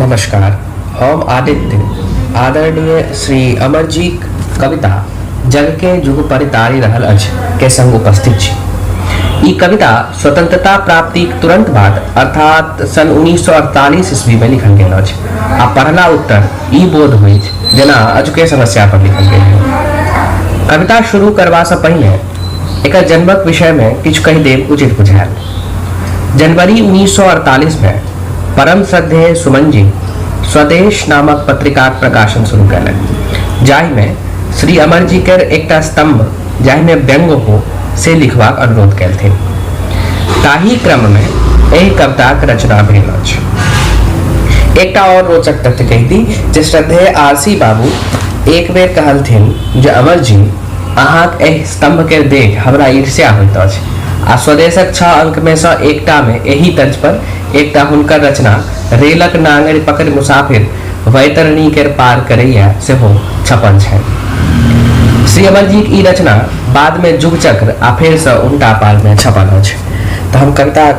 नमस्कार, हम आदित्य आदरणीय श्री अमरजीक कविता जगकेँ जुग परितारि रहल अछि के संग उपस्थित छी। ई कविता स्वतंत्रता प्राप्तिक तुरंत बाद अर्थात सन् 1948 ईस्वी मे लिखल गेल अछि आ पढ़ला उत्तर ई बोध होइछ जेना अजुके समस्या पर लिखल गेल हो। कविता शुरू करबा सँ पहिने एकर जन्मक विषय मे किछु कहि देब उचित बुझायल। जनवरी 1948 मे परम श्रद्धेय सुमनजी स्वदेश नामक पत्रिकाक प्रकाशन शुरू कयलनि, जाहिमे श्री अमरजी केर एकटा स्तम्भ जाहिमे व्यंग्य हो से लिखबाक अनुरोध कयलथिन। ताही क्रममे एहि कविताक रचना भेल अछि। एकटा आओर रोचक तथ्य कहि दी जे श्रद्धेय आरसी बाबू एक बेर कहलथिन जे अमरजी, अहाँक एहि स्तम्भ केर देखि हमरा ईर्ष्या होइत अछि आ स्वदेशक छह अंकमे सँ एकटामे एही तर्ज पर एकटा हुनकर रचना रेलक नाङरि पकड़ि मुसाफिर वैतरणी केर पार करैए सेहो छपल छनि। श्री अमरजीक ई रचना बादमे जुगचक्र आ फेरसँ उनटा पारमे छपल अछि। तऽ हम कविता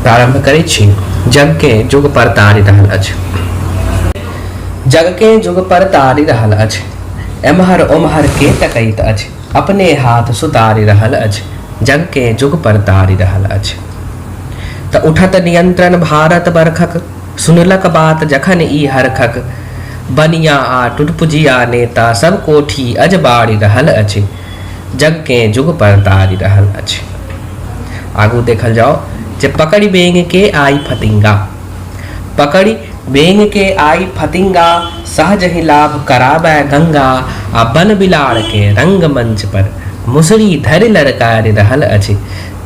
प्रारम्भ करैत छी जगकेँ जुग परतारि रहल अछि। जगकेँ जुग परतारि रहल अछि। एम्हर ओम्हर के तकैत अछि। अपने हाथ सुतारि रहल अछि। जगकेँ जुग परतारि रहल अछि। तऽ उठत नियंत्रण भारत बरखक। सुनलक बात जखन ई हरखक। बनिया आ टुटपुजिया नेता सब कोठी अजबाड़ि रहल अछि। जगकेँ जुग परतारि रहल अछि। आगू देखल जाओ जे पकड़ि बेंग के आई फतिंगा। पकड़ि बेंग के आई फतिंगा सहजहि लाभ कराबय गंगा आ बन बिलाड़ के रंगमंच पर मुसरी धरि ललकारि रहल अछि।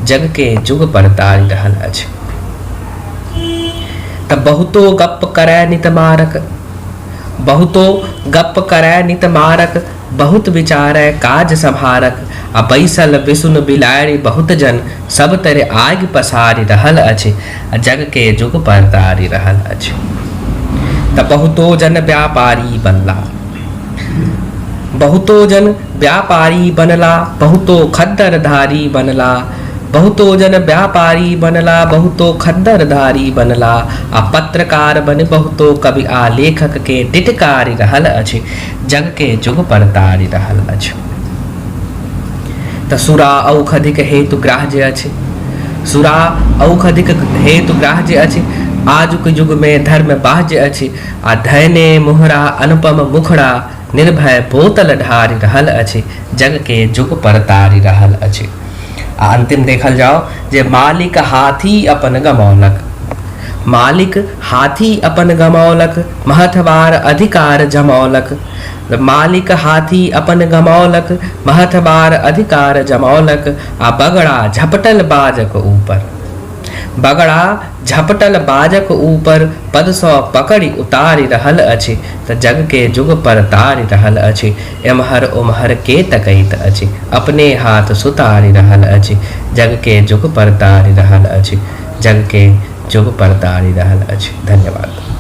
जगकेँ जुग परतारि रहल अछि। तऽ बहुतो गप्प करय नित मारक, बहुतो गप्प करय नित मारक, बहुत विचारय काज सम्हारक आ बैसल बिसुन बिलाड़ि बहुत जन सब तरि आगि पसारि रहल अछि आ जगकेँ जुग परतारि रहल अछि। तऽ बहुतो जन व्यापारी बनला, बहुतो जन व्यापारी बनला, बहुतो खद्दरधारी बनला, बहुतो जन व्यापारी बनला, बहुतो खद्दरधारी बनला आ पत्रकार बनि बहुतो कवि आ लेखक केँ टिटकारि रहल अछि, जग केँ जुग परतारि रहल अछि। तऽ सुरा औखधिक हेतु ग्राह्य अछि, सुरा औखधिक हेतु ग्राह्य अछि, आजुक युग मे धर्म बाह्य अछि आ धयने मोहरा अनुपम मुखड़ा निर्भय बोतल ढारि रहल अछि, जग के जुग परतारि रहल अछि। आ अंतिम देखल जाओ जे मालिक हाथी अपन गमौलक, मालिक हाथी अपन गमौलक, महथवार अधिकार जमौलक, मालिक हाथी अपन गमौलक, महथवार अधिकार जमौलक आ बगड़ा झपटल बाजक ऊपर, बगड़ा झपटल बाजक ऊपर पदसँ पकड़ि उतारि रहल अछि तऽ जगकेँ जुग परतारि रहल अछि। एम्हर ओम्हर के तकैत अछि, अपने हाथ सुतारि रहल अछि। जगकेँ जुग परतारि रहल अछि। जगकेँ जुग परतारि रहल अछि। धन्यवाद।